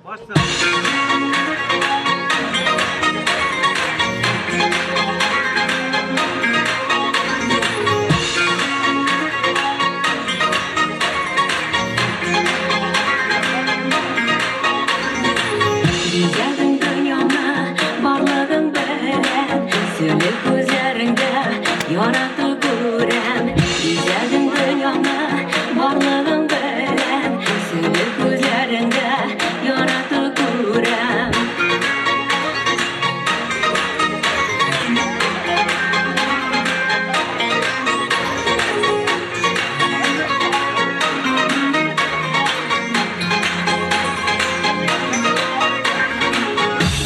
Başla. Güzeldin dünyamı, barlığın bilen, Seni gözlerinde yaratı görem. Güzeldin dünyamı, barlığın bilen, Seni gözlerinde yaratı görem.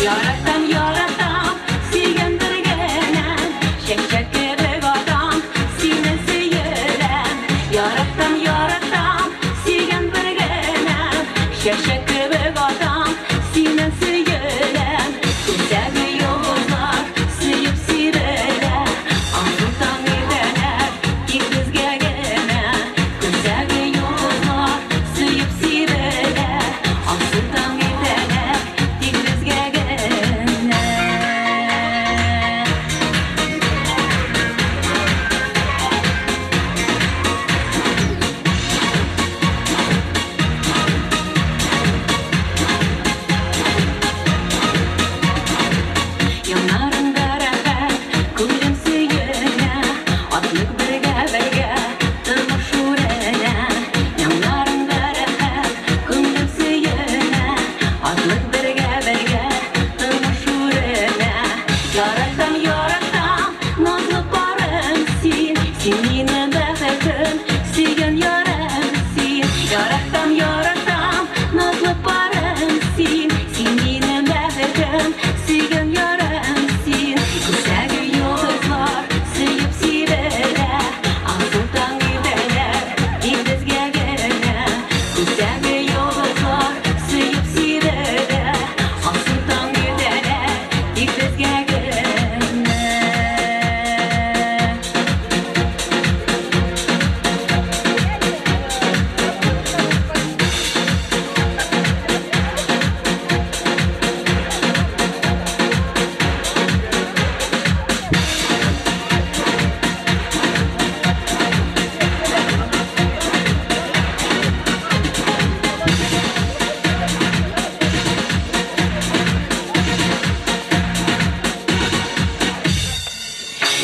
Yaratam, yaratam, сөйгән бер генәм, Чәчәк кебек атам, сине сөеләм. Яратам, яратам, сөйгән бер генәм, Чәчәк кебек атам, сине сөеләм. Күктәге йолдызлар сөеп сибелә, Алсу таң иртәләр тик безгә генә. Күктәге йолдызлар сөеп сибелә, Алсу таң иртәләр тик безгә генә. Yanlarında рәхәт, күңелем сөенә, Атлык бергә-бергә тормыш үренә. Yanlarında рәхәт, күңелем сөенә, Атлык бергә-бергә тормыш үренә. Яратам, яратам, назлы парым син, Син минем бәхетем, сөйгән ярым син. Яратам, яратам, назлы парым син, Син минем бәхетем, сөйгән ярым син. Күктәге йолдызлар сөеп сибелә, Алсу таң иртәләр тик безгә генә. Күктәге йолдызлар сөеп сибелә, Алсу таң иртәләр тик безгә генә.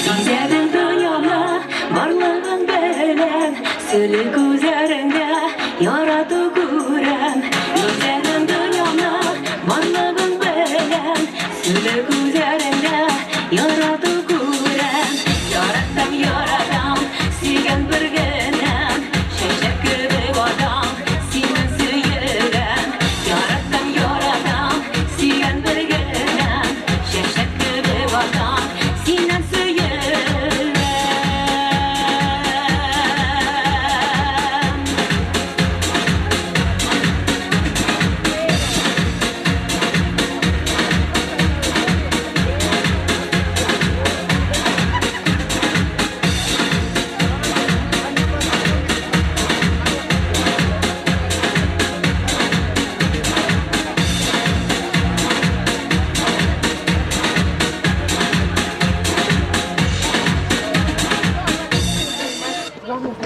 Гүзәлең дөньямны барлыгың белән, Сөле күзләреңдә ярату күрәм. Гүзәлең дөньямны барлыгың белән, Сөле